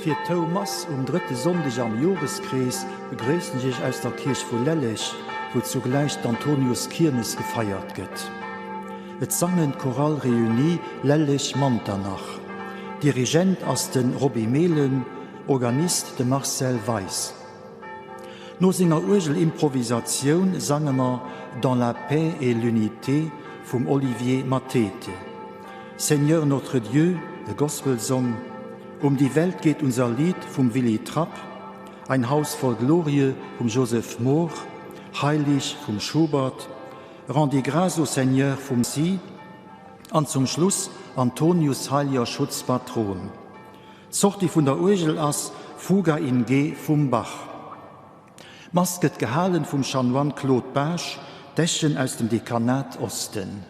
Fir d'Houmass um drëtte Sonndeg am Joreskrees begréissen ech Iech aus der Kierch vu Lelleg, wou zugläich d'Antoniuskiermes gefeiert gëtt. Et sangen d'Chorale Réunie Lelleg-Manternach. Dirigent ass de Roby Mehlen, Organist de Marcel Weis. No senger Uergelimprovisatioun sange mer Dans la paix et l'unité vum Olivier Matete. Seigneur notre Dieu, e Gospelsong, Um die Welt geht unser Lied vum Willy Trapp, Ein Haus voll Glorie vum Joseph Mohr, Heilig vum Schubert, Rendez grâce au Seigneur vum Si an zum Schluss Antonius heiliger Schutzpatron. D'Sortie vun der Uergel ass Fuga in G vum Bach. D'Mass gëtt gehalen vum Chanoine Claude Baasch, Dechen aus dem Dekanat Osten.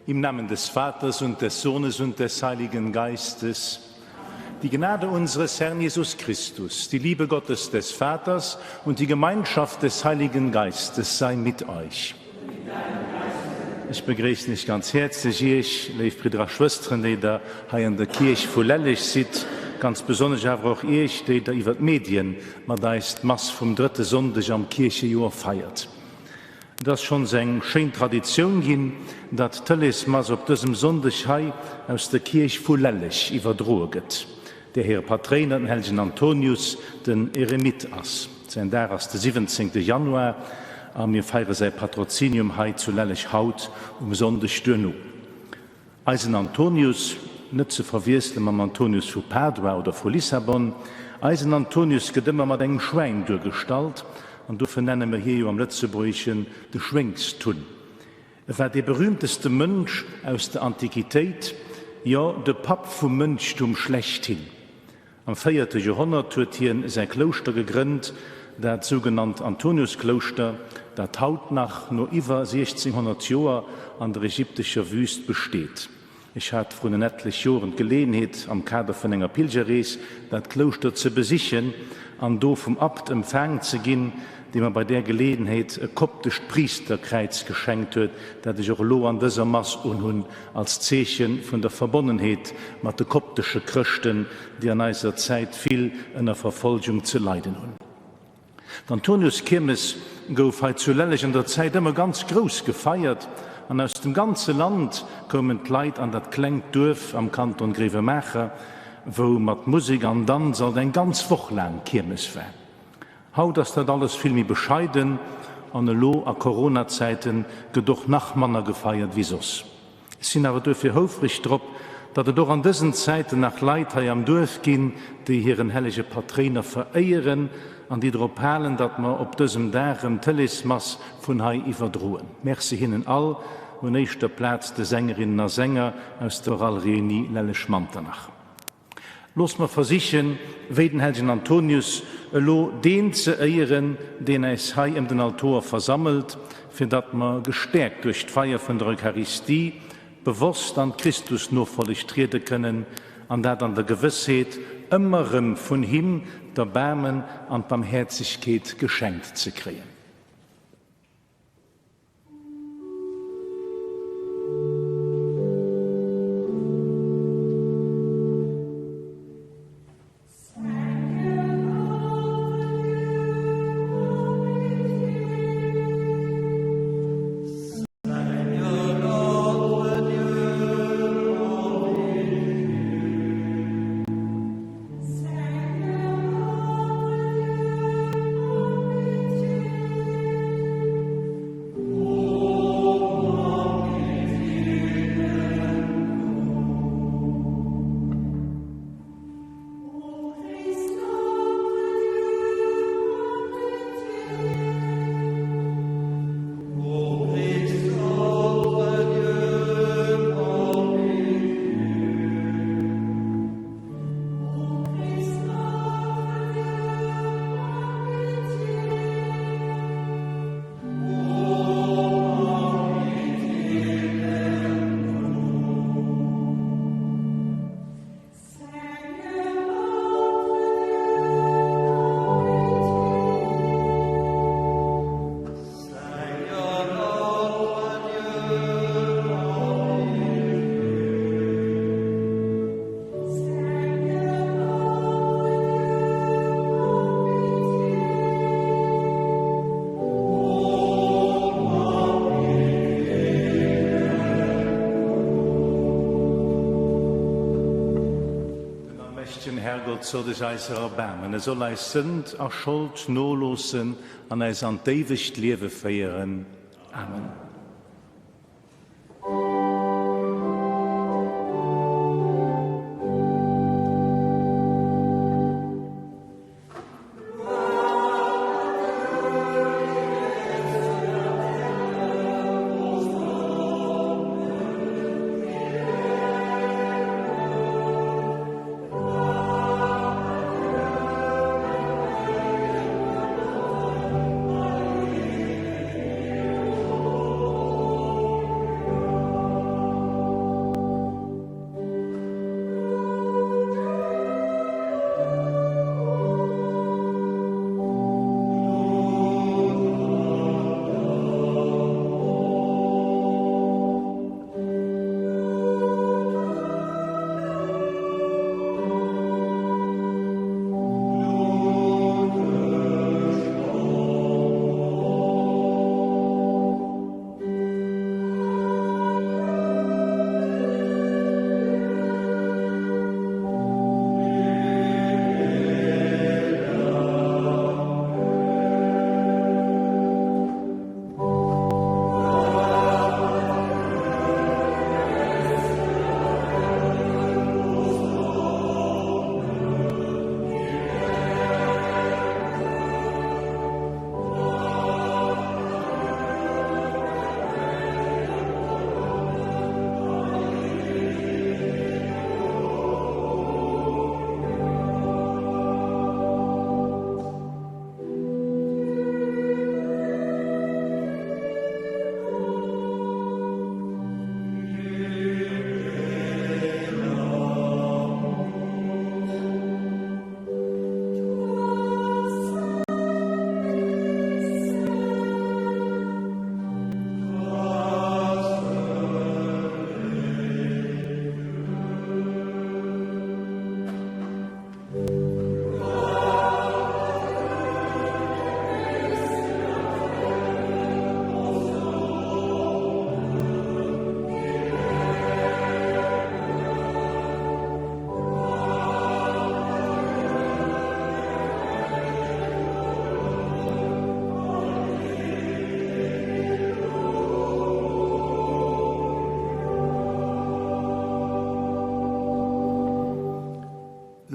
Im Namen des Vaters und des Sohnes und des Heiligen Geistes, die Gnade unseres Herrn Jesus Christus, die Liebe Gottes des Vaters und die Gemeinschaft des Heiligen Geistes sei mit euch. Ech begréissen iech ganz häerzlech, iech, léif Bridder a Schwësteren, déi der hei an der Kierch vu Lelleg sidd. Ganz besonnesch awer och Iech, déi Der iwwer d'Medien mat eis d'Mass vum drëtte Sonndeg am Kierchejoer feiert. Et ass schonns eng schéin Traditioun ginn, datt d'Tëleesmass op dësem Sonndeg hei aus der Kierch vu Lelleg iwwerdroe gëtt, där hire Patréiner den hellegen Antonius den Eremit ass. Säin Dag ass de 17. Januar a mir feiere säi Patrozinium hei zu Lelleg haut um Sonndeg duerno. Eisen Antonius, net ze verwiessele mam Antonius vu Padua oder vu Lissabon, eisen Antonius gëtt ëmmer mat engem Schwäin duergestallt, an dofir nenne mer hie jo am Lëtzebuergeschen de Schwéngstunn. E war dee berühmteste Mënsch aus der Antiquitéit, jo de Papp vum Mënschtum schlechthin. Am véierte Joerhonnert huet hien säi Klouschter gegrënnt, dat sougenannt Antoniusklouschter, dat haut nach no iwwer 1600 Joer an der ägyptescher Wüst besteet. Ech hat vrun en etlech Joren d'Geleeënheet, am Kader vun enger Pilgerrees dat Klouschter ze besichen an do vum Abt empfaang ze ginn, dee mer bei där Geleeënheet e koptescht Priisterkräiz geschenkt huet, dat ech och elo an dëser Mass unhunn, als Zeeche vun der Verbonnenheet mat de koptesche Chrëschten, déi an eiser Zäit vill ënner Verfolgung ze leiden hunn. D'Antoniuskiermes gouf hei zu Lelleg an der Zäit ëmmer ganz grouss gefeiert an aus dem ganze Land koumen d'Leit an dat klengt Duerf am Kanton Gréiwemaacher, wou mat Musek an Danz alt eng ganz Woch laang Kiermes war. Haut ass dat alles vill méi bescheiden an elo a Corona-Zäite gëtt och nach manner gefeiert wéi soss. Ech sinn awer duerfir houfreg drop, datt et och an dësen Zäiten nach Leit hei am Duerf ginn, déi hiren hellege Patréiner veréieren an déi drop halen, datt mer op dësem Dag erëm d'Tëleesmass vun hei iwwerdroen. Merci hinnen all, un éischter Plaz de Sängerinnen a Sänger aus der Chorale Réunie Lelleg-Manternach. Loosst mer versichen, wéi den hellegen Antonius, elo deen ze éieren, deen äis hei ëm den Altoer versammelt, fir datt mer, gestäerkt duerch d'Feier vun der Eucharistie, bewosst an d'Christusnofolleg triede kënnen, an dat an der Gewëssheet, ëmmer erëm vun him d'Erbaarmen an d'Barmhäerzegkeet geschenkt ze kréien. Den allmächtegen Herrgott soll sech eiser erbaarmen, e soll eis Sënd a Schold noloossen an äis an d'éiwegt Liewe féieren. Amen.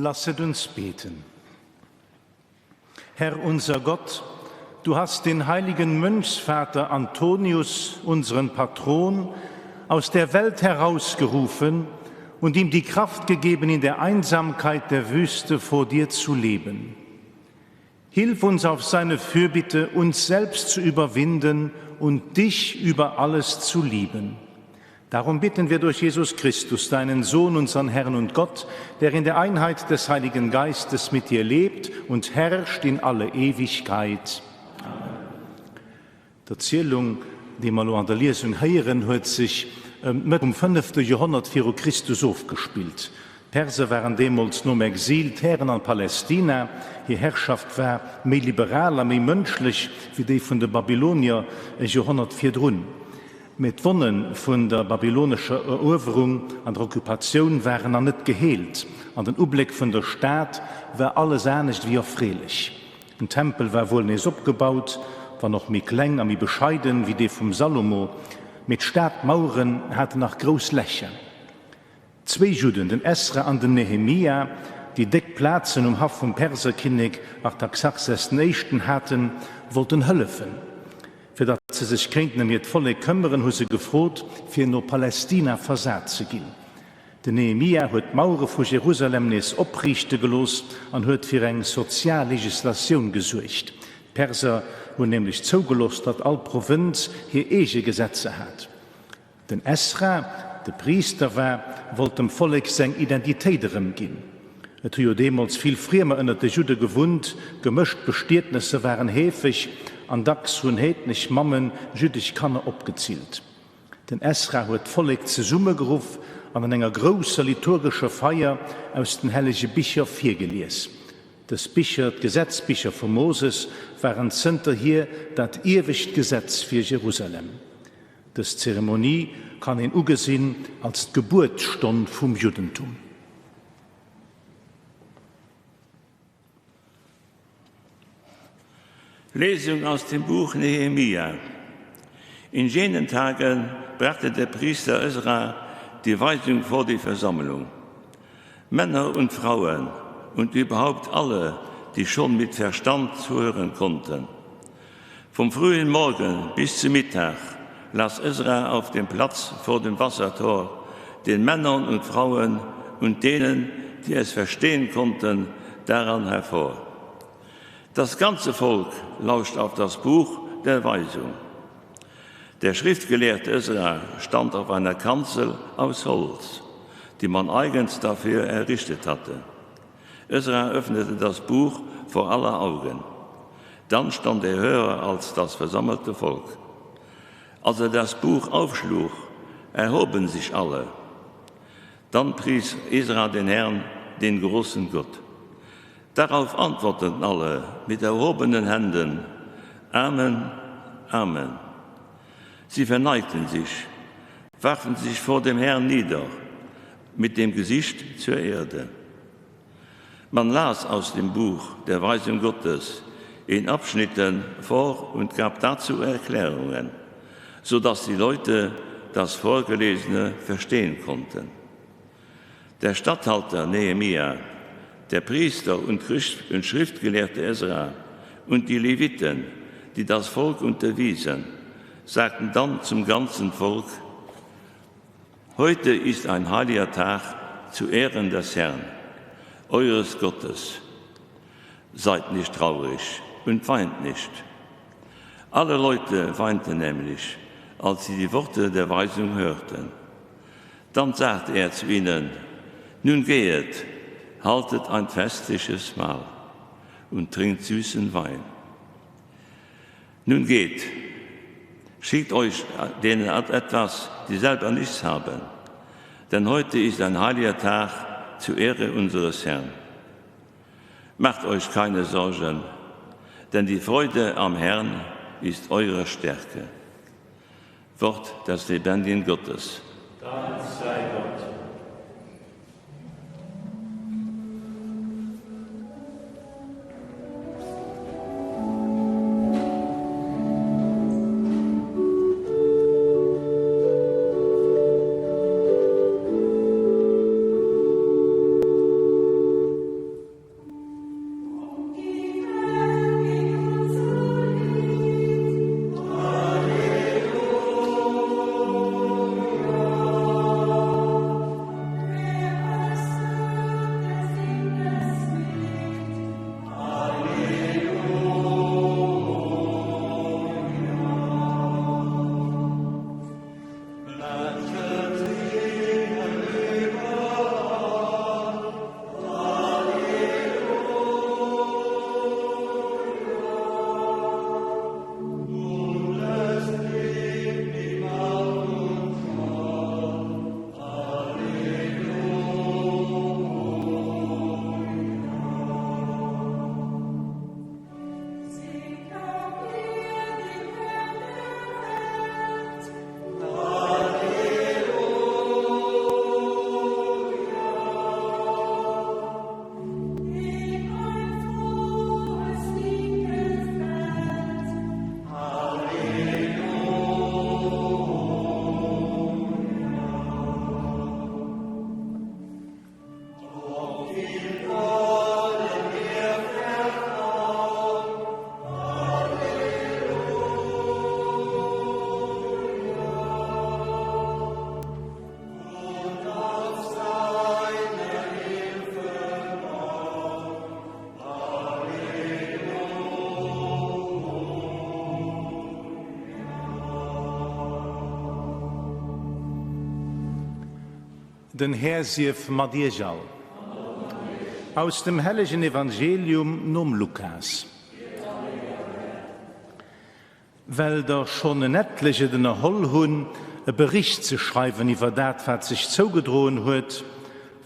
Lasset uns beten. Herr unser Gott, du hast den heiligen Mönchsvater Antonius, unseren Patron, aus der Welt herausgerufen und ihm die Kraft gegeben, in der Einsamkeit der Wüste vor dir zu leben. Hilf uns auf seine Fürbitte, uns selbst zu überwinden und dich über alles zu lieben. Darum bitten wir durch Jesus Christus, deinen Sohn, unseren Herrn und Gott, der in der Einheit des Heiligen Geistes mit dir lebt und herrscht in alle Ewigkeit. Amen. D'Erzielung, déi mer elo an der Liesung héieren, huet sech ëm d'Mëtt vum fënnefte Joerhonnert viru Christus ofgespillt. D'Perse waren deemools nom Exil d'Hären an Palästina. Hir Herrschaft war méi liberal a méi mënschlech wéi déi vun de Babylonier e Joerhonnert virdrun. Mee d'Wonne vun der babylonescher Eruewerung an der Occupatioun waren nach net geheelt an den Ubléck vun der Stad war alles anescht wéi erfreelech. Den Tempel war wuel nees opgebaut, wann och méi kleng a méi bescheiden wéi dee vum Salomo, mee d'Stadmaueren haten nach grouss Lächer. Zwéi Judden, den Esra an den Nehemia, déi déck Plazen um Haff vum Perserkinnek Artaxerxes den Éischten haten, wollten hëllefen. Fir datt se sech kéinten ëm hiert Vollek këmmeren, hu se gefrot, fir no Palästina versat ze ginn. Den Nehemia huet d'Mauere vu Jerusalem nees opriichte gelooss an huet fir eng sozial Legislatioun gesuergt. D'Perser hunn nämlech zougelooss, datt all Provënz hir eege Gesetzer hat. Den Esra, de Priister war, wollt dem Vollek seng Identitéit erëmginn. Et hu jo deemools vill Friemer ënnert de Judde gewunnt, gemëscht Bestietnesser waren heefeg an dacks hunn heednesch Mamme jüddesch Kanner opgezillt. Den Esra huet d'Vollek zesummegeruff an an enger grousser liturgescher Feier aus den hellege Bicher virgelies. Dës Bicher, d'Gesetzbicher vum Moses, waren zënterhier dat iewegt Gesetz fir Jerusalem. Dës Zeremonie kann een ugesinn als d'Gebuertsstonn vum Juddentum. Lesung aus dem Buch Nehemia. In jenen Tagen brachte der Priester Ezra die Weisung vor die Versammlung. Männer und Frauen und überhaupt alle, die schon mit Verstand zuhören konnten. Vom frühen Morgen bis zum Mittag las Ezra auf dem Platz vor dem Wassertor den Männern und Frauen und denen, die es verstehen konnten, daran hervor. Das ganze Volk lauscht auf das Buch der Weisung. Der Schriftgelehrte Ezra stand auf einer Kanzel aus Holz, die man eigens dafür errichtet hatte. Ezra öffnete das Buch vor aller Augen. Dann stand er höher als das versammelte Volk. Als er das Buch aufschlug, erhoben sich alle. Dann pries Esra den Herrn, den großen Gott. Darauf antworteten alle mit erhobenen Händen: Amen, Amen. Sie verneigten sich, warfen sich vor dem Herrn nieder, mit dem Gesicht zur Erde. Man las aus dem Buch der Weisung Gottes in Abschnitten vor und gab dazu Erklärungen, so dass die Leute das Vorgelesene verstehen konnten. Der Statthalter Nehemia, der Priester und Schriftgelehrte Ezra und die Leviten, die das Volk unterwiesen, sagten dann zum ganzen Volk: Heute ist ein heiliger Tag zu Ehren des Herrn, eures Gottes. Seid nicht traurig und weint nicht. Alle Leute weinten nämlich, als sie die Worte der Weisung hörten. Dann sagte er zu ihnen: Nun gehet, haltet ein festliches Mahl und trinkt süßen Wein. Nun geht, schickt euch denen etwas, die selber nichts haben, denn heute ist ein heiliger Tag zu Ehre unseres Herrn. Macht euch keine Sorgen, denn die Freude am Herrn ist eure Stärke. Wort des lebendigen Gottes. Dank sei Gott. Den Här sief mat iech all. Aus dem hellegen Evangelium nom Lukas. Well der schonn en etlech et ënnerholl hunn, e Bericht ze schreiwen iwwer dat, wat sech zougedroen huet,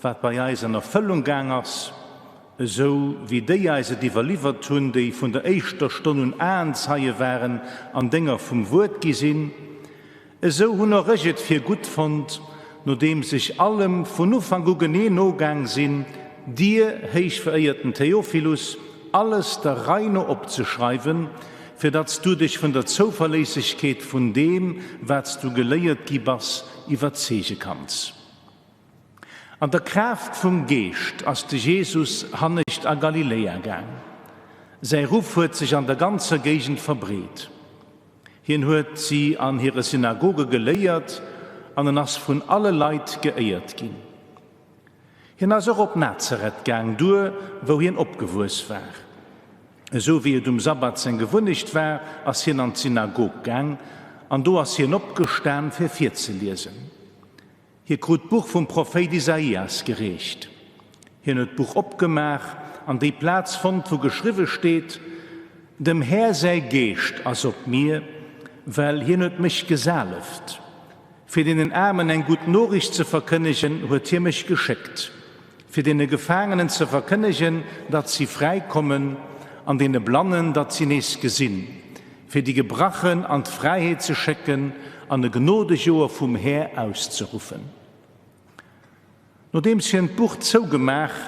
wat bei eis an Erfëllung gaang ass, esou wéi déi eis et iwwerliwwert hunn, déi vun der éischter Stonn un Aenzeie waren an Dénger vum Wuert gi sinn, Esou hunn och ech et fir gutt fonnt, nodeems ech allem vun Ufank u genee nogaang sinn, dir, héichveréierten Theophilus, alles der Rei no opzeschreiwen, fir datt s du dech vun der Zouverléissegkeet vun deem, wat s du geléiert gi bass, iwwerzeege kanns. An der Kraaft vum Geescht ass de Jesus hannescht a Galiléa gaang. Säi Ruff huet sech an der ganzer Géigend verbreet. Hien huet si an hire Synagoge geléiert an en ass vun alle Leit geéiert ginn. Hien ass och op Nazareth gaang, duer wou hien opgewuess war. Esou wéi et um Sabbat seng Gewunnecht war, ass hien an d'Synagog gaang, an do ass hien opgestan, fir virzeliesen. Hie krut d'Buch vum Prophéit Isaias gereecht. Hien huet d'Buch opgemaach an déi Plaz fonnt, wou geschriwwe steet, Dem Här säi Geescht ass op mir, well hien huet mech gesaleft. Fir deenen Aarmen eng gutt Noriicht ze verkënnegen, huet hie mech geschéckt, fir deene Gefaangenen ze verkënnegen, datt si fräi kommen, an deene Blannen, datt si nees gesinn, fir déi Gebrachen an d'Fräiheet ze schécken an e Gnodejoer vum Här auszeruffen. Nodeems hien d'Buch zougemaach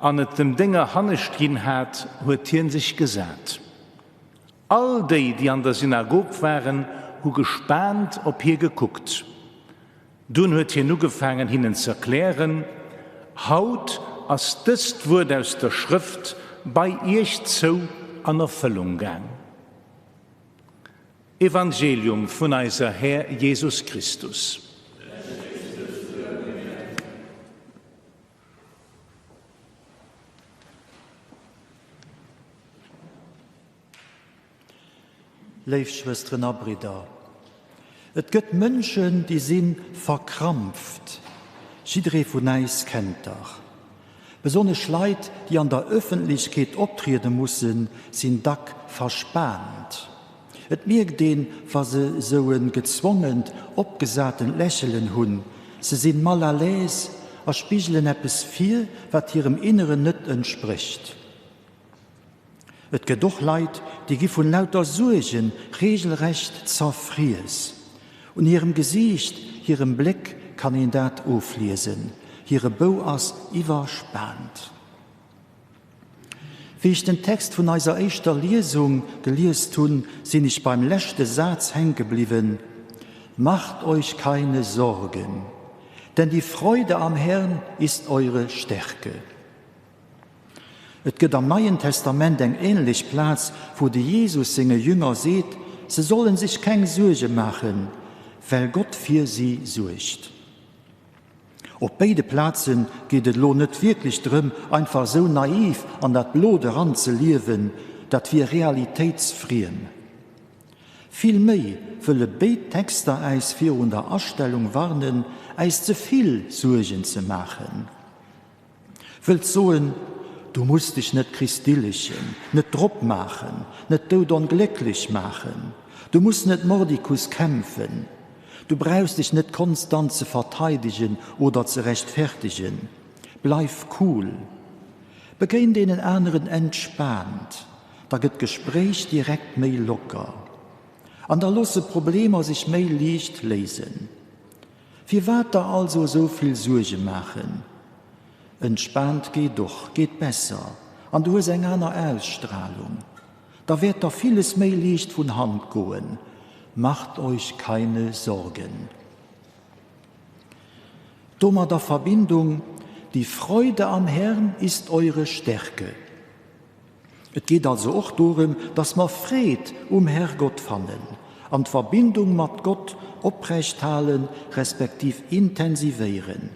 an et dem Dénger hannescht ginn hat, huet hien sech gesat. All déi, déi an der Synagog waren, hu gespaant op hie gekuckt. Dunn huet hien ugefaangen, hinnen z'erklären, Haut ass dëst Wuert aus der Schrëft bei iech zou an Erfëllung gaang. Evangelium vun eiser Här Jesus Christus. Léif Schwësteren a Bridder, et gëtt Mënschen, déi si verkrampft. Jidderee vun äis kennt der. Besonnesch Leit, déi an der Ëffentlechkeet optriede mussen, sinn dack verspaant. Et mierkt een, wa se sou e gezwongent, opgesatent Lächelen hunn. Se sinn mal à l'aise a spigelen eppes vir, wat hirem Inneren net entsprécht. Et gëtt och Leit, déi gi vun lauter Suerge regelrecht zerfriess. Un hirem Gesiicht, hirem Bléck kann een dat ofliesen, hire Bou ass iwwerspaant. Wéi ech den Text vun eiser éischter Liesung geliest hunn, sinn ech beim leschte Saz hänke bliwwen, Macht euch keine Sorgen, denn die Freude am Herrn ist eure Stärke. Et gëtt am Neien Testament eng änlech Plaz, wou de Jesus senge Jünger seet, se sollen sech keng Suerge maachen, well Gott fir si suergt. Op béide Plaze geet et elo net wierklech drëm, einfach esou naiv an dat Blot eran ze liewen, dat wier realitéitsfriem. Vill méi wëlle béid Texter äis virun der Astellung warnen, äis ze vill Suergen ze maachen. Wëllt soen, du muss dech net kristillechen, net drop maachen, net doudonglécklech maachen, du muss net mordicus kämpfen, du brauchs dech net konstant ze verteidegen oder ze rechtfertegen. Bleif cool, begéin deenen aneren entspaant, da gëtt d'Gespréich direkt méi locker an da loosse Problemer sech méi liicht léisen. Firwat der also esou vill Suerge maachen? Entspaant geet och, geet besser an du hues eng aner Ausstrahlung. Da wäert der villes méi liicht vun Hand goen. Macht euch keine Sorgen. Domat a Verbindung, Die Freude am Herrn ist eure Stärke. Et geet also och dorëm, dass mer Freed um Herrgott fannen an d'Verbindung mat Gott oprecht halen, respektiv intensivéieren.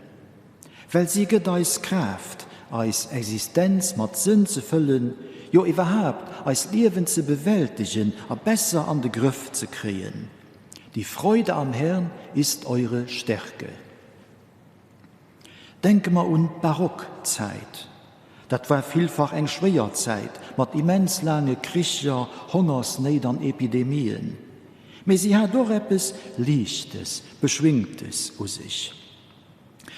Well si gëtt eis Kraaft, eis Existenz mat Sënn ze fëllen, jo iwwerhaapt eist Liewen ze bewältegen a besser an de Grëff ze kréien. Die Freude am Herrn ist eure Stärke. Denke mer un d'Barockzäit. Dat war villfach eng schwéier Zäit mat immens laange Kricher, Hongersnéit an Epidemien. Mee si hat och eppes Liichtes, Beschwingtes u sech.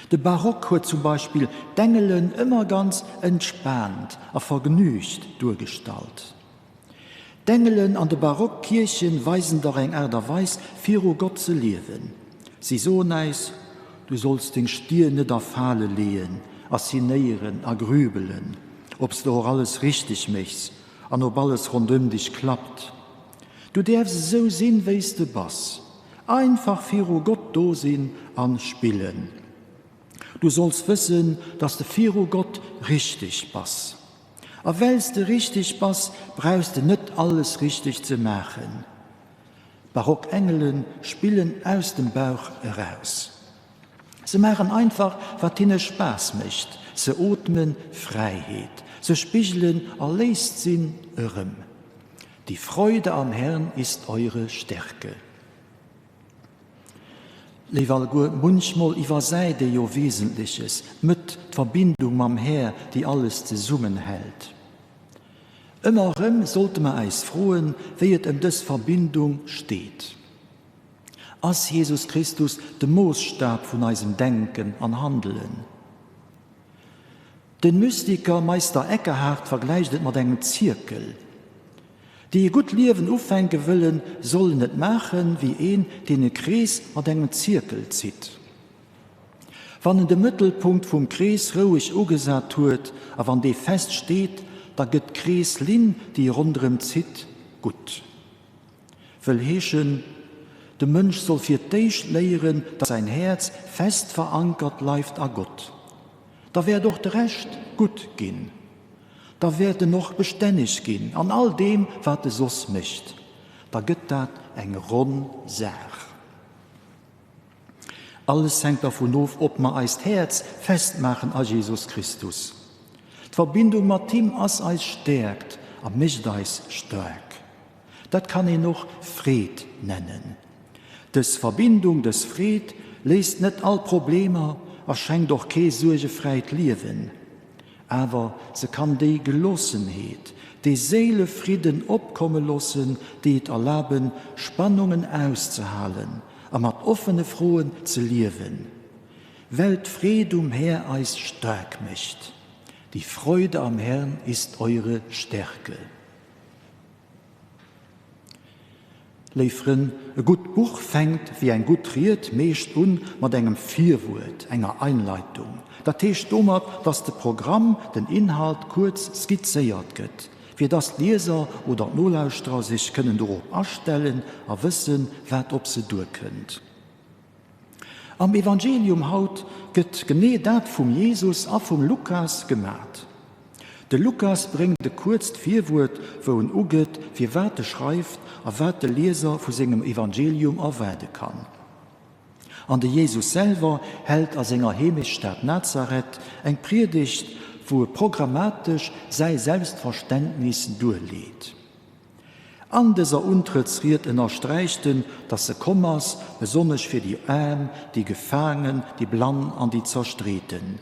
De Barock huet zum Beispill d'Engelen ëmmer ganz entspaant a vergnügt duergestallt. D'Engelen an de Barockkierchen weisen dach eng Aart a Weis, viru Gott ze liewen. Si soen äis, Du solls deng Stier net a Fale leeën a sinéieren a grübelen, ob s de och alles richteg méchs an ob alles rondëm dech klappt. Du däerfs esou sinn, wéi s de bass. Einfach viru Gott do sinn an spillen. Du solls wëssen, dass de viru Gott richteg bass. A well s de richteg bass, brauchs de net alles richteg ze maachen. Barock Engele spillen aus dem Bauch eraus. Se maachen einfach, wat hinne Spaass mécht. Se ootme Fräiheet. Se spigelen erléist sinn erëm. Die Freude am Herrn ist eure Stärke. Léif alleguer, munchmol iwwersäit ee jo Wesentleches, d'Mëtt, d'Verbindung mam Här, déi alles zesummenhält. Ëmmer erëm sollte mer äis froen, wéi et ëm dës Verbindung steet. Ass Jesus Christus de Moossstab vun eisem Denken an Handelen? Den Mystiker Meister Eckehart vergläicht et mat engem Zierkel. Déi e gutt Liewen ufänke wëllen, sollen et maachen, wéi een, deen e Krees mat engem Zierkel zitt. Wann en de Mëttelpunkt vum Krees roueg ugesat huet a wann dee fest steet, da gëtt d'Kreeslinn, déi e ronderëm zitt, gutt. Wëll heeschen, de Mënsch soll fir d'éischt léieren, datt säin Häerz fest verankert bleift a Gott. Da wäert och de Rescht gutt ginn. Da wäert en och bestänneg ginn an all deem, wat e soss mécht. Da gëtt dat eng ronn Saach. Alles hänkt dervun of, ob mer eist Häerz festmaachen a Jesus Christus. D'Verbindung mat him ass eis Stäerkt a mécht eis staark. Dat kann een och Freed nennen. Dës Verbindung, dës Freed léist net all Problemer a schenkt och kee suergefräit Liewen. Awer se kann déi Geloossenheet, dee Séilefridden opkomme loossen, déi et erlaben, Spannungen auszehalen a mat offene Froen ze liewen, well d'Freed um Här eis staark mécht. Die Freude am Herrn ist eure Stärke. Léif Frënn, e gutt Buch fänkt, wéi eng gutt Ried meescht un mat engem Virwuert, enger Einleitung. Dat heescht domat, dass de Programm, den Inhalt kuerz skizzéiert gëtt, fir dass d'Lieser oder d'Nolauschterer sech kënnen dorop astellen a wëssen, wat op se duerkënnt. Am Evangelium haut gëtt genee dat vum Jesus a vum Lukas gemat. De Lukas bréngt e kuerzt Virwuert, wou en ugëtt, firwat e schreift a wat de Lieser vu sengem Evangelium erwaarde kann. An de Jesus selwer hält a senger Heemechtsstad Nazareth eng Priedegt, wou e programmatesch säi Selbstverständnis duerleet. An dëser Untrëttsried ënnersträicht en, datt e komm ass, besonnesch fir déi Aarm, déi Gefaangen, déi Blann an déi Zerstreeten.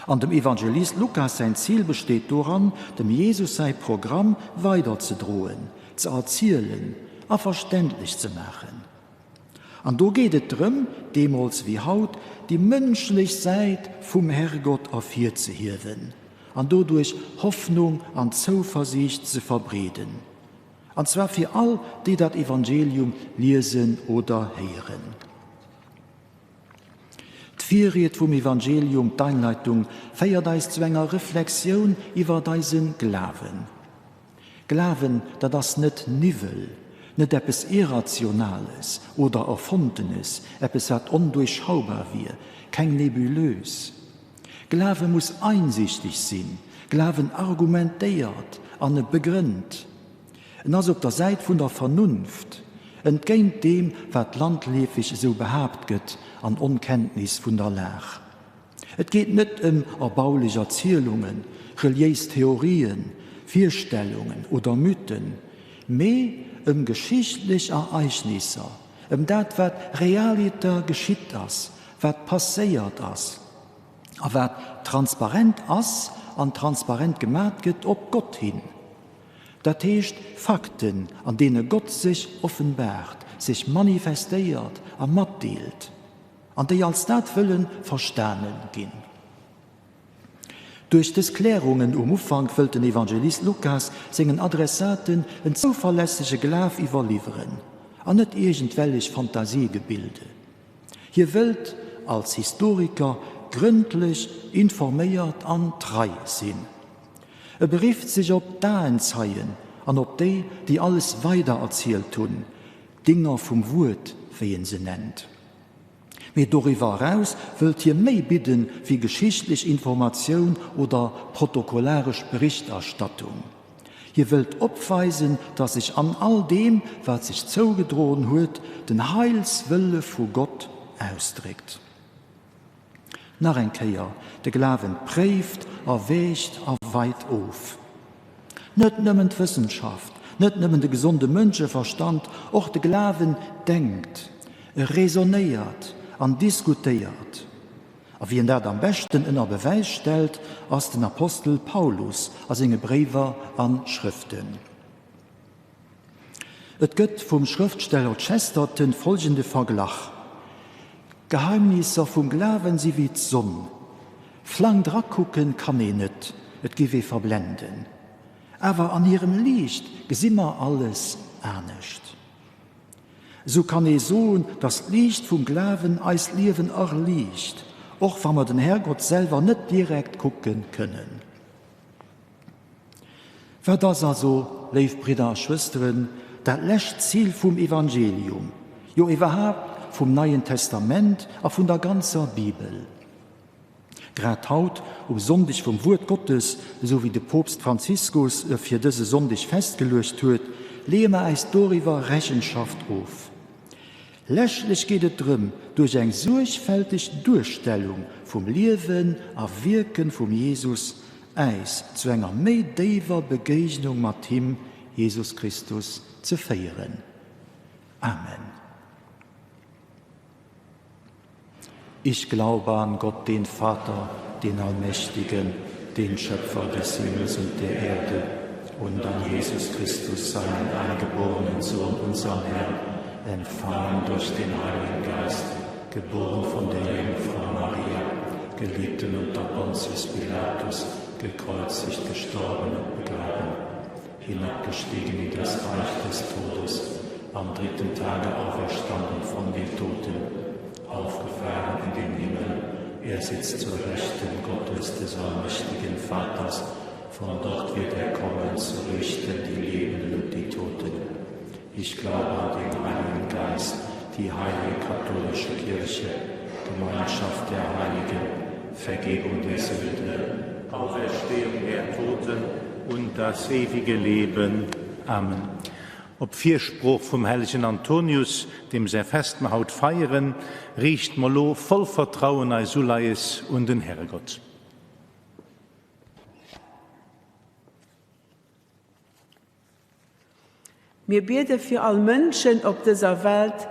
An dem Evangelist Lukas säin Zil besteet doran, dem Jesus säi Programm weiderzedroen, ze erzielen a verständlech ze maachen. An do geet et drëm, deemools wéi haut, déi mënschlech Säit vum Herrgott ervirzehiewen an doduerch Hoffnung an Zouversiicht ze verbreeden, an zwar fir all, déi dat Evangelium liesen oder héieren. D'Virried vum Evangelium, d'Einleitung, féiert eis zu enger Reflexioun iwwert eise Glawen. Glawen, dat ass net Niwwel, net eppes Irrationales oder Erfonntenes, eppes wat onduerchschaubar wier, keng Nebuleuse. Glawe muss einsichteg sinn, Glawen argumentéiert an e begrënnt. En ass op der Säit vun der Vernunft, entgéint deem wat landleefeg esou behaapt gëtt an Onkenntnis vun der Lag. Et geet net ëm erbaulech Erzielungen, reliéis Theorien, Virstellungen oder Mythen, mee ëm geschichtlech Ereignisser, ëm dat wat realiter geschitt ass, wat passéiert ass. A wat transparent ass an transparent gemat gëtt op Gott hin. Dat heescht Fakten, an deene Gott sech offenbaart, sech manifestéiert a matdeelt, an déi als dat wëlle verstane ginn. Duerch dës Klärungen um Ufank wëllt den Evangelist Lukas sengen Adressaten en zouverlässege Glaf iwwerliwweren, an net iergendwellech Fantasiegebilde. Hie wëllt als Historiker grëndlech informéiert an trei sinn. E berifft sech op d'Aenzeien an op déi, déi alles weidererzielt hunn, d'Dinger vum Wuert, wéi en se nennt. Mee doriwwer eraus wëllt hie méi bidden wéi geschichtlech Informatioun oder protokollaresch Berichterstattung. Hie wëllt opweisen, datt sech an all deem, wat sech zougedroen huet, den Heilswëlle vu Gott ausdréckt. Nach eng Kéier, de Glawen préift, erwägt a weit of. Net nëmmen d'Wëssenschaft, net nëmmen de gesonde Mënscheverstand, och de Glawen denkt, e raisonnéiert an diskutéiert. A wien dat am beschten ënner Bewäis stellt, ass den Apostel Paulus a senge Bréiwer a Schrëften. Et gëtt vum Schrëftsteller Chesterton folgende Verglach, D'Geheimnisser vum Glawen si wéi d'Sonn, Flank drakucken kann een net, et géif ee verblenden. Awer an hirem Liicht gesi mer alles anescht. Esou kann ee soen, dass d'Liicht vum Glawen eist Liewen erliicht, och wa mer den Herrgott selwer net direkt kucke kënnen. Wat ass also, léif Bridder a Schwësteren, dat lescht Zil vum Evangelium, jo iwwerhaapt vum Neien Testament a vun der ganzer Bibel? Grad haut, um Sonndeg vum Wuert Gottes, esou wéi de Poopst Franziskus e fir dëse Sonndeg festgeluecht huet, leeë mer äis doriwwer Rechenschaft of. Leschtlech geet et drëm, duerch eng suergfälteg Duerstellung vum Liewen a Wierke vum Jesus äis zu enger méi déiwer Begéignung mat him, Jesus Christus, ze féieren. Amen. Ich glaube an Gott, den Vater, den Allmächtigen, den Schöpfer des Himmels und der Erde, und an Jesus Christus, seinen eingeborenen Sohn, unseren Herrn, empfangen durch den Heiligen Geist, geboren von der Jungfrau Maria, geliebten unter Pontius Pilatus, gekreuzigt, gestorben und begraben, hinabgestiegen in das Reich des Todes, am dritten Tage auferstanden von den Toten, aufgefahren in den Himmel, er sitzt zur Rechten Gottes des allmächtigen Vaters, von dort wird er kommen zu richten die Lebenden und die Toten. Ich glaube an den Heiligen Geist, die heilige katholische Kirche, Gemeinschaft der Heiligen, Vergebung der Sünde, Auferstehung der Toten und das ewige Leben. Amen. Op Firsprooch vum hellegen Antonius, deem säi Fest mer haut feieren, riichte mer lo voll Vertrauen eis Uleies un den Herrgott. Mir biede fir all Mënschen op dëser Welt.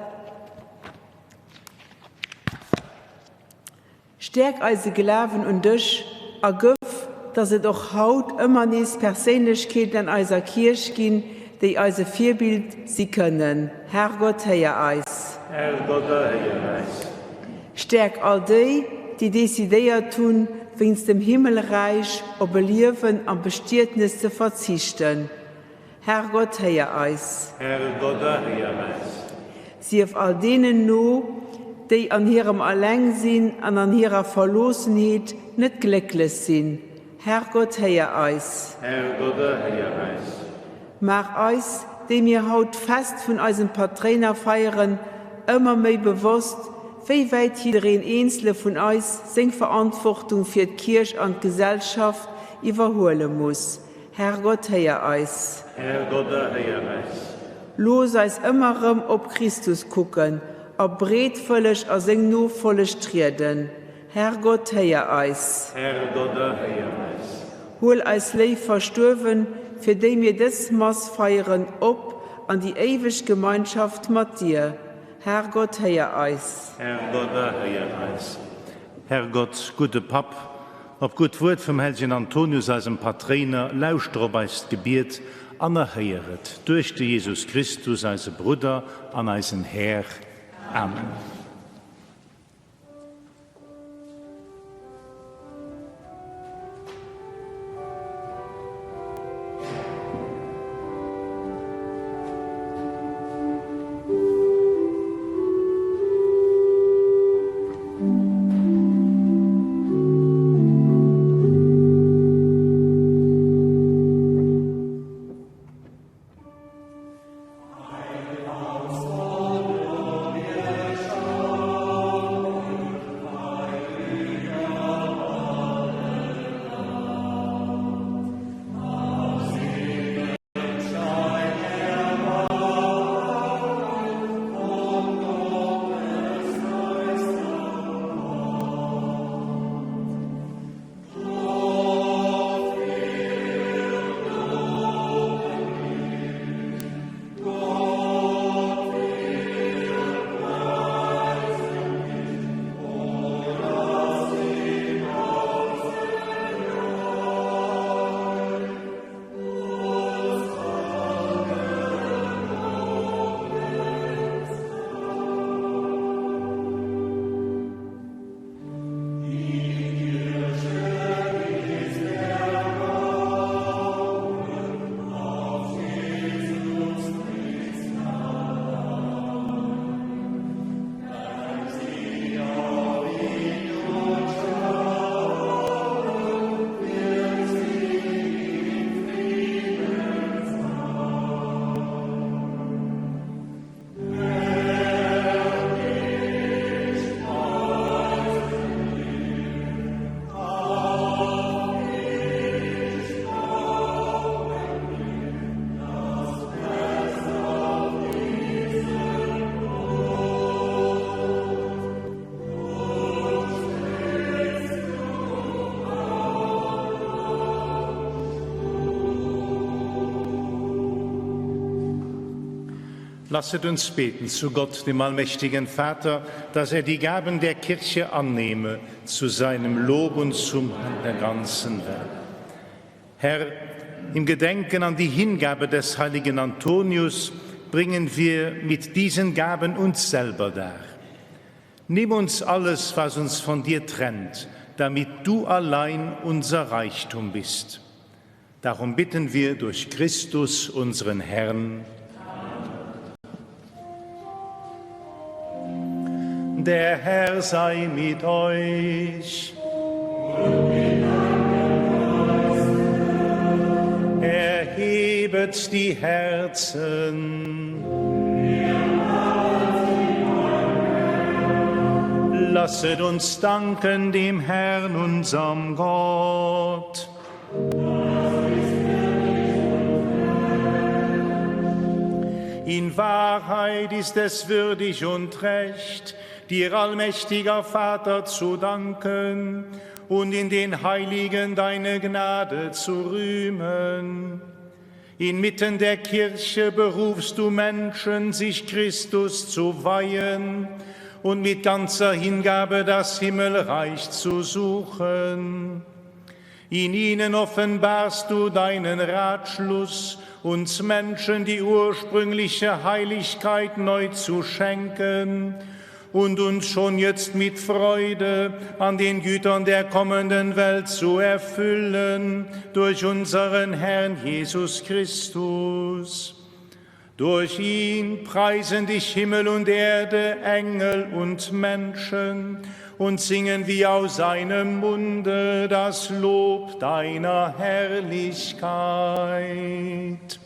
Stäerk eise Glawen un dech a gëff, dass et och haut ëmmer nees Perséinlechkeeten an eiser Kierch ginn, déi eis e Virbild si kënnen. Herrgott, héier eis. Herrgott, erhéier eis. Stäerk all déi, déi decidéiert hunn, wéinst dem Himmelräich op e Liewen am Bestietnes ze verzichten. Herrgott, héier eis. Herrgott, erhéier eis. Sief all deenen no, déi an hirem Allengsinn an an hirer Verloossenheet net glécklech sinn. Herrgott, héier eis. Herrgott, erhéier eis. Maach eis, déi mir haut d'Fest vun eisem Patréiner feieren, ëmmer méi bewosst, wéi wäit jiddereen eenzele vun eis seng Verantwortung fir d'Kierch an d'Gesellschaft iwwerhuele muss. Herrgott, héier eis. Herrgott, erhéier eis. Looss eis ëmmer erëm op Christus kucken a breetwëlleg a seng Nofolleg trieden. Herrgott, héier eis. Herrgott, erhéier eis. Huel eis léif Verstuerwen, fir déi mir dës Mass feieren, op an déi éiweg Gemeinschaft mat dir. Herrgott, héier eis. Herrgott, erhéier eis. Herrgott, gudde Papp, op d'gutt Wuert vum hellegen Antonius, eisem Patréiner, lauschter op eist Gebiet an erhéier et, duerch de Jesus Christus, eise Brudder an eisen Här. Amen. Lasset uns beten zu Gott, dem allmächtigen Vater, dass er die Gaben der Kirche annehme zu seinem Lob und zum Heil der ganzen Welt. Herr, im Gedenken an die Hingabe des heiligen Antonius bringen wir mit diesen Gaben uns selber dar. Nimm uns alles, was uns von dir trennt, damit du allein unser Reichtum bist. Darum bitten wir durch Christus, unseren Herrn. Der Herr sei mit euch. Erhebet die Herzen. Lasset uns danken dem Herrn, unserem Gott. In Wahrheit ist es würdig und recht, dir allmächtiger Vater zu danken und in den Heiligen deine Gnade zu rühmen. Inmitten der Kirche berufst du Menschen, sich Christus zu weihen und mit ganzer Hingabe das Himmelreich zu suchen. In ihnen offenbarst du deinen Ratschluss, uns Menschen die ursprüngliche Heiligkeit neu zu schenken und uns schon jetzt mit Freude an den Gütern der kommenden Welt zu erfüllen durch unseren Herrn Jesus Christus. Durch ihn preisen dich Himmel und Erde, Engel und Menschen und singen wie aus seinem Munde das Lob deiner Herrlichkeit.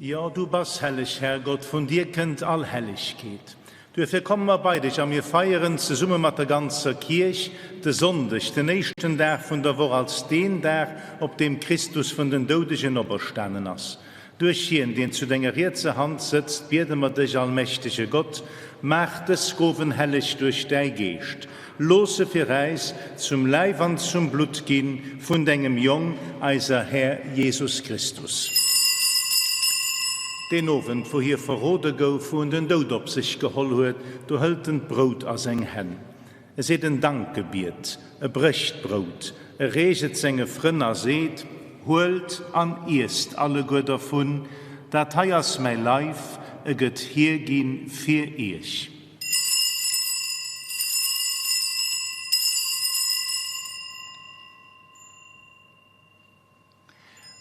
Jo, du bass helleg, Herrgott, vun dir kënnt all Hellegkeet. Duerfir komme mer bei dech a mir feieren zesumme mat der ganzer Kierch de Sonndeg, den éischten Dag vun der Woch, als deen Dag, op deem Christus vun den Doudegen operstanen ass. Duerch hien, deen zu denger rietser Hand sëtzt, biede mer dech, allmächtege Gott, Maach dës Gowen helleg duerch däi Geescht, looss se fir äis zum Läif an zum Blutt gi vun dengem Jong, eiser Här Jesus Christus. Deen Owend, wou hie verrode gouf, wou en den Doud op sech geholl huet, do hëlt en d'Brout a seng Hänn. E seet en Dankgebiet, e brécht d'Brout, e reecht et senge Frënn a seet, Huelt an iesst alleguer dervun, dat hei ass mäi Leif, e gëtt hierginn fir iech.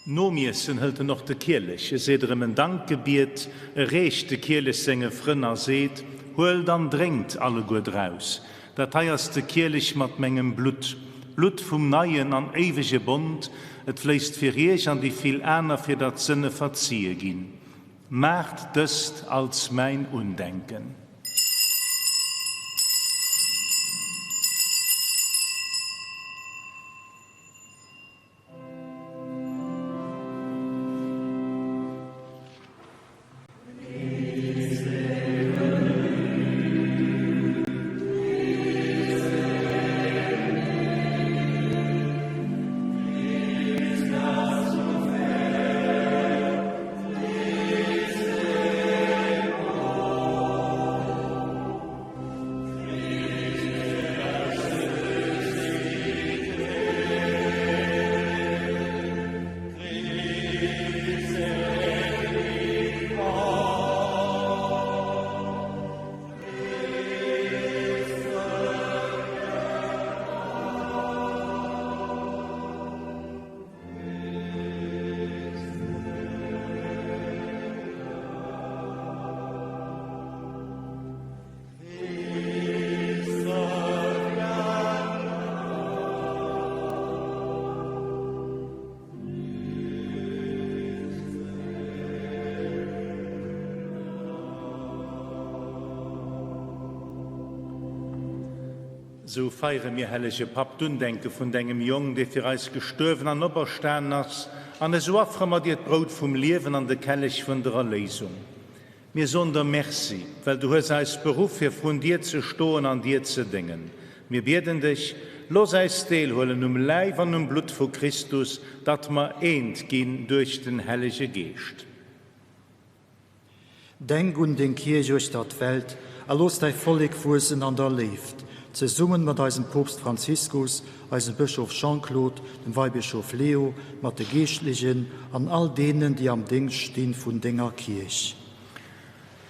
Nom Iessen hëlt en och de Kielech, e seet erëm en Dankgebiet, e reecht de Kielech senge Frënn a seet, Huelt an drénkt alleguer draus, dat hei ass de Kielech mat mengem Blutt, d'Blutt vum neien an éiwege Bond, et fléisst fir iech an déi vill aner, fir datt d'Sënne verzie ginn. Maacht dëst als mäin Undenken. Sou feiere mir, hellege Papp, d'Undenke vun dengem Jong, dee fir eis gestuerwen an operstanen ass, an esou affere mer dir d'Brout vum Liewen an de Kellech vun der Erléisung. Mir soen der Merci, well du hues eis beruff, fir vrun dir ze stoen an dir ze déngen. Mir bieden dech, looss äis deelhuelen um Läif an um Blutt vu Christus, datt mer eent ginn duerch den Hellege Geescht. Denk un deng Kierch uechter d'Welt a looss däi Vollek wuessen an der Léift, zesummen mat eisem Poopst Franziskus, eisem Bëschof Jean-Claude, dem Weibëschof Leo, mat de Geeschtlechen an all deenen, déi am Déngscht sti vun denger Kierch.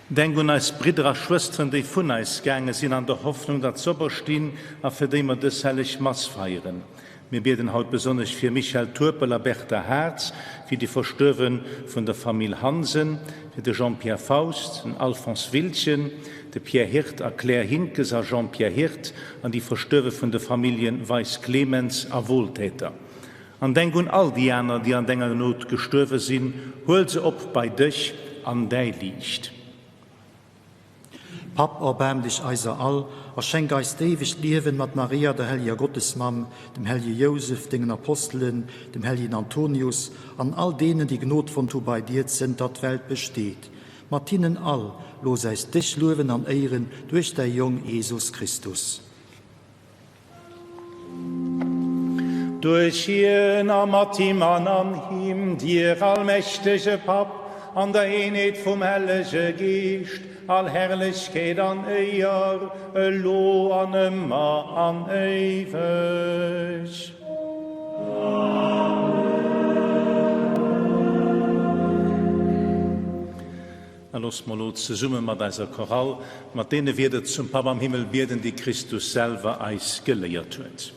Denk un eis Bridder a Schwësteren, déi vun eis gaange sinn, an der Hoffnung, datt s'operstinn, a fir déi mer dës helleg Mass feieren. Mir bieden haut besonnesch fir Michel Turpel a Berta Hartz, fir déi Verstuerwe vun der Famill Hansen, fir de Jean-Pierre Faust, den Alphonse Wiltgen, de Pierre Hirt a Claire Hinkes a Jean-Pierre Hirt an déi Verstuerwe vun de Famillje Weis-Clemens a Wohltäter. An denk un all déi aner, déi an denger Gnod gestuerwe sinn, huel se op bei dech an däi Liicht. Papp, erbaarm dech eiser all a schenk eis d'éiwegt Liewen mat Maria, der helleger Gottesmamm, dem hellege Jousef, dengen Apostelen, dem hellegen Antonius an all deenen, déi Gnod fonnt hu bei dir, zënter d'Welt besteet. Mat hinnen all, looss äis dech luewen an éieren duerch däi Jong Jesus Christus. Duerch hien a mat him an an him, dir allmächtege Papp, an der Eenheet vum Hellege Geescht, all Herrlechkeet an Éier, elo an ëmmer an éiweg. A looss mer elo zesumme mat eiser Chorale mat deene Wierder zum Papp am Himmel bieden, déi Christus selwer eis geléiert huet.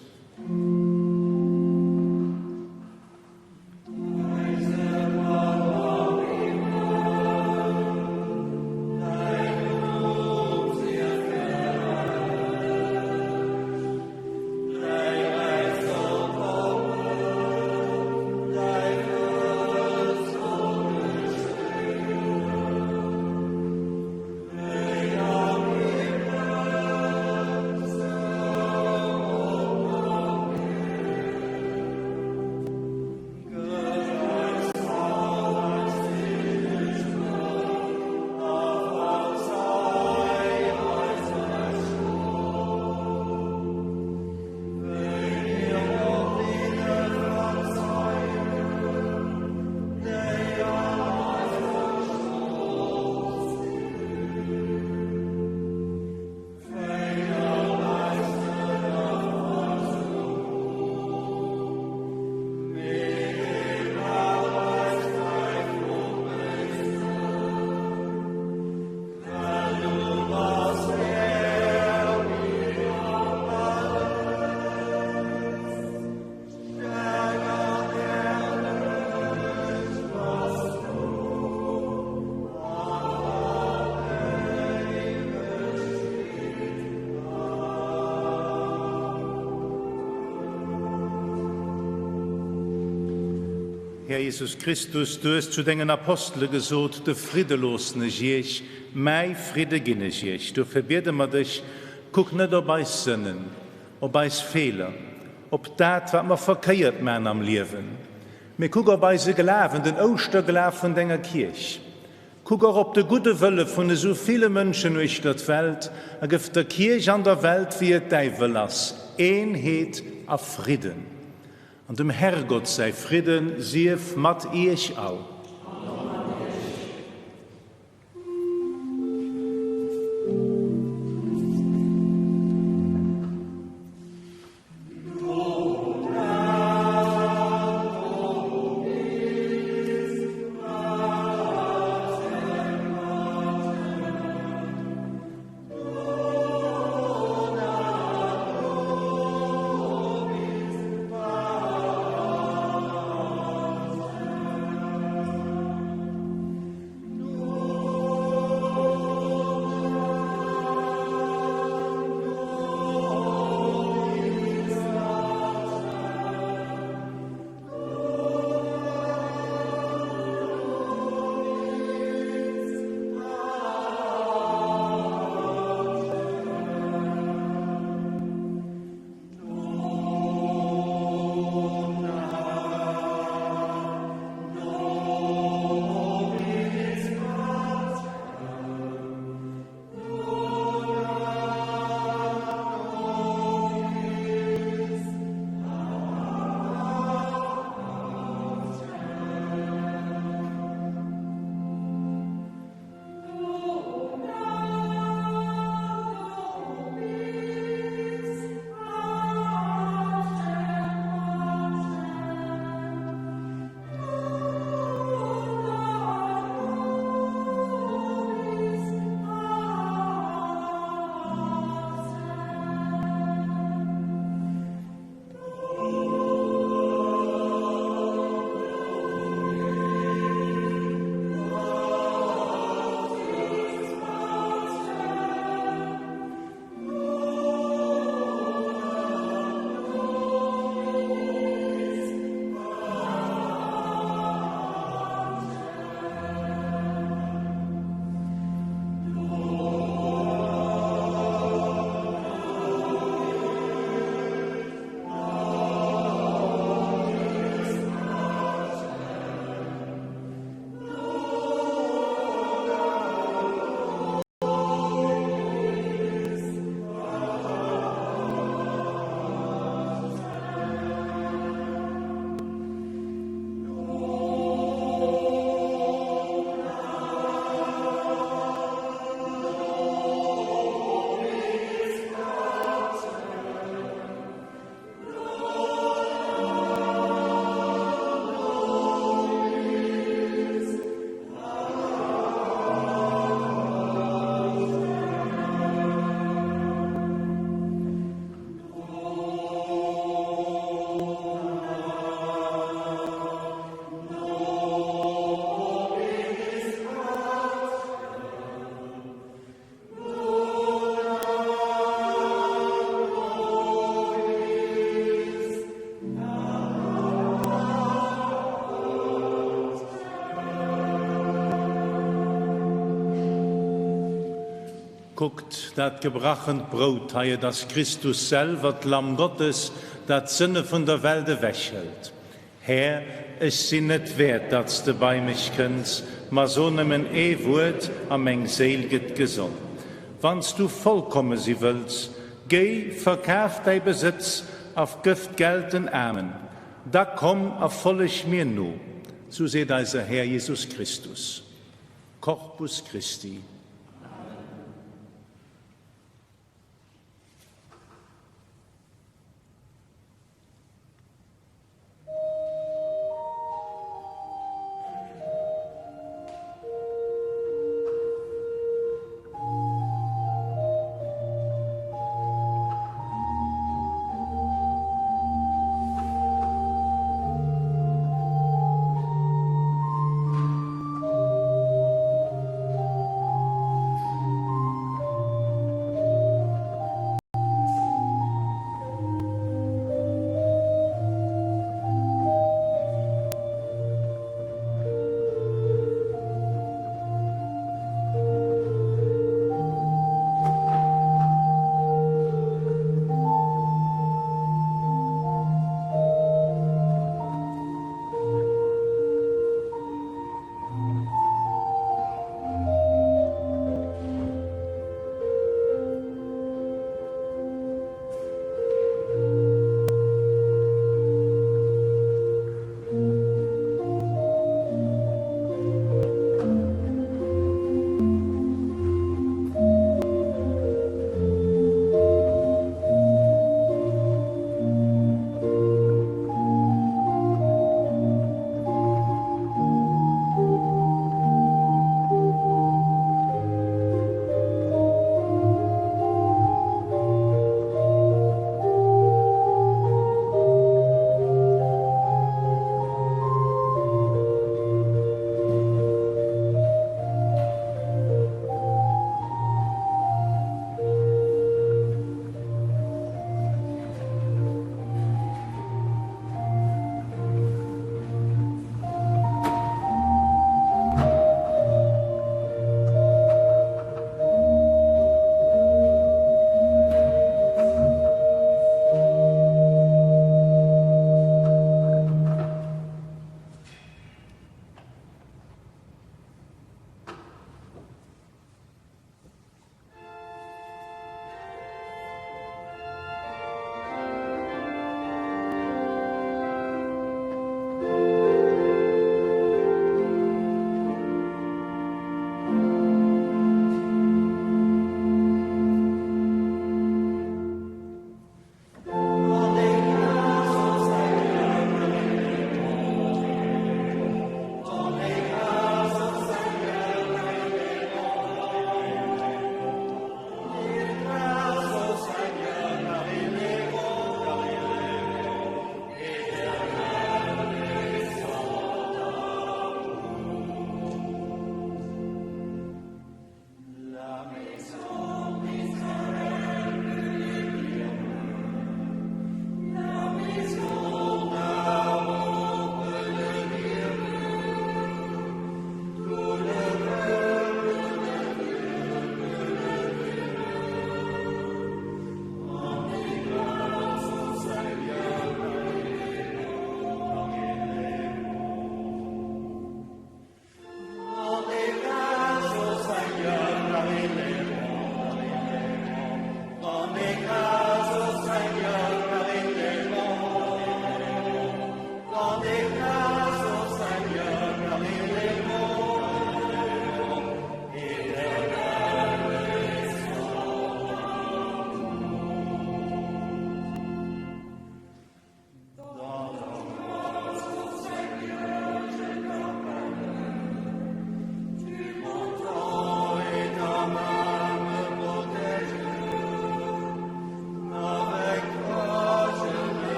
Här Jesus Christus, du hues zu dengen Apostele gesot, De Fridde loossen ech iech, mäi Fridde ginn ech iech. Dofir biede mer dech, kuck net op eis Sënnen, op eis Feeler, op dat, wat mer verkéiert man am Liewen, mee kuck op eise Glawen, den Ouschterglaf vun denger Kierch. Kuck och op de gudde Wëlle vun esou ville Mënschen uechter d'Welt a gëff der Kierch an der Welt, wéi et däi Wëll ass, Eenheet a Fridden. An dem Herrgott säi Fridde sief mat iech all. An och mat iech. Kuckt, dat gebrachent Brout hei, et ass Christus selwer, d'Lamm Gottes, dat d'Sënne vun der Welt ewechhëlt. Här, ech sinn net wäert, datt s de bei mech kënns, ma so nëmmen ee Wuert, a meng Séil gëtt gesond. Wann s du vollkomme si wëlls, géi, verkaf däi Besëtz a gëff d'Geld den Aarmen, da komm a folleg mir no. Sou seet eiser Här Jesus Christus. Corpus Christi. Amen.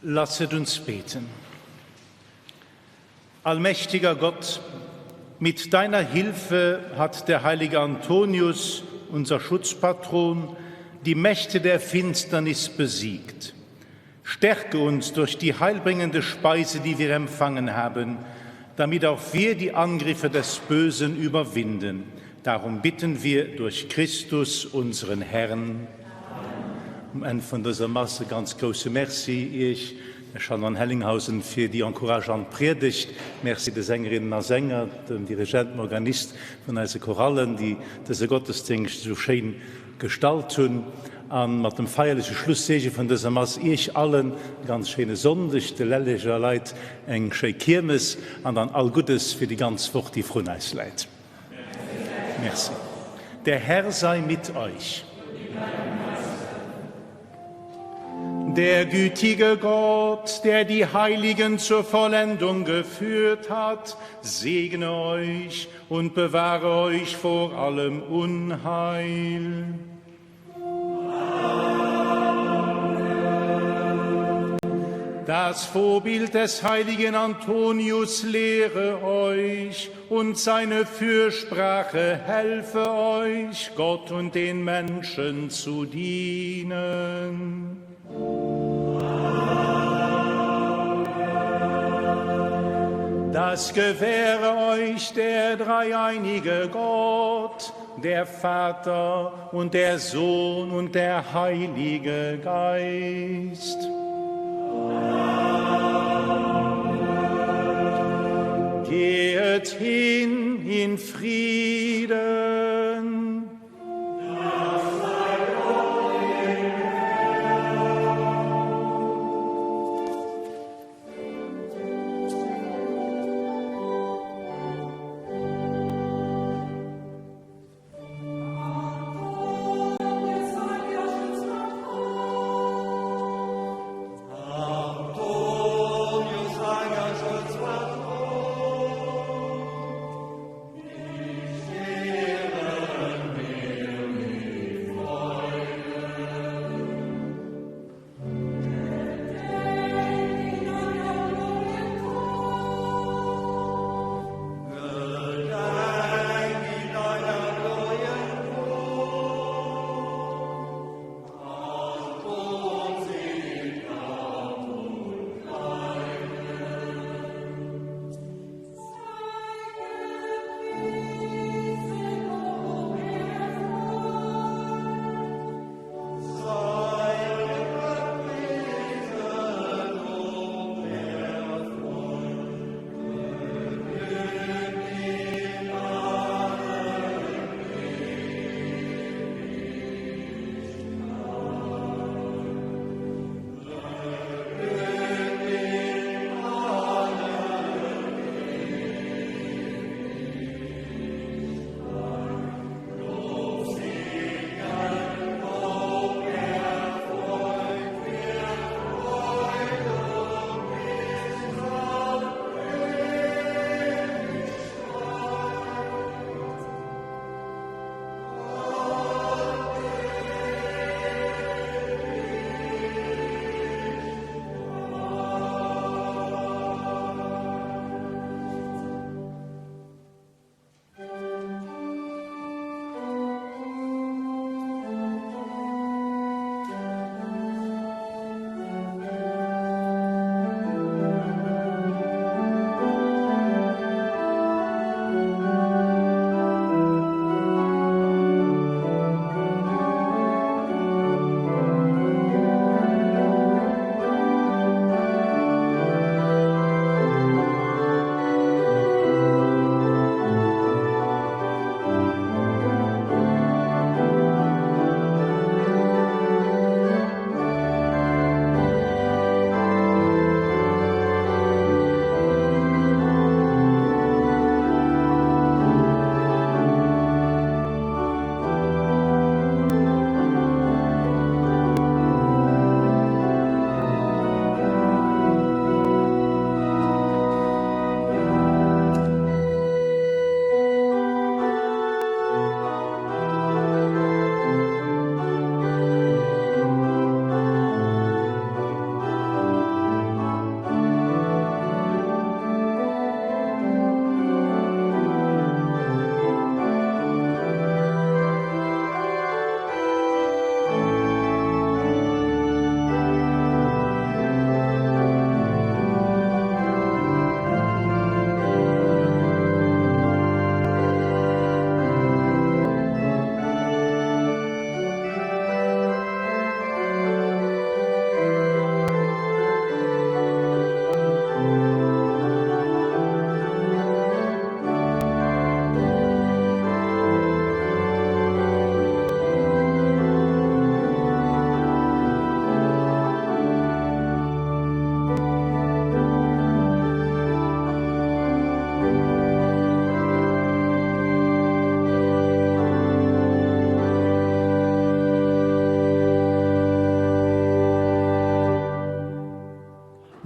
Lasset uns beten. Allmächtiger Gott, mit deiner Hilfe hat der heilige Antonius, unser Schutzpatron, die Mächte der Finsternis besiegt. Stärke uns durch die heilbringende Speise, die wir empfangen haben, damit auch wir die Angriffe des Bösen überwinden. Darum bitten wir durch Christus, unseren Herrn. Um Enn vun dëser Mass e ganz grousse Merci Iech, Här Chanoine Hellinghausen, fir déi encourageant Priedegt. Merci de Sängerinnen a Sänger, dem Dirigent, dem Organist vun eise Chorallen, déi dëse Gottesdéngscht esou schéin gestalt hunn. A mat dem feierleche Schlusseege vun dëser Mass Iech allen e ganz schéine Sonndeg, de Lelleger Leit eng schéi Kiermes an dann all Guddes fir déi ganz Woch, déi vrun eis läit. Merci. Der Herr sei mit euch. Der gütige Gott, der die Heiligen zur Vollendung geführt hat, segne euch und bewahre euch vor allem Unheil. Das Vorbild des heiligen Antonius lehre euch und seine Fürsprache helfe euch, Gott und den Menschen zu dienen. Das gewähre euch der dreieinige Gott, der Vater und der Sohn und der Heilige Geist. Gehet hin in Frieden.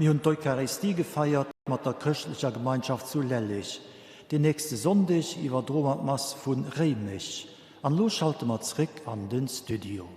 Mir hunn d'Eucharistie gefeiert mat der chrëschtlecher Gemeinschaft zu Lelleg. Den nächste Sonndeg iwwerdroe mer d'Mass vu Réimech. An elo schalte mer zréck an den Studio.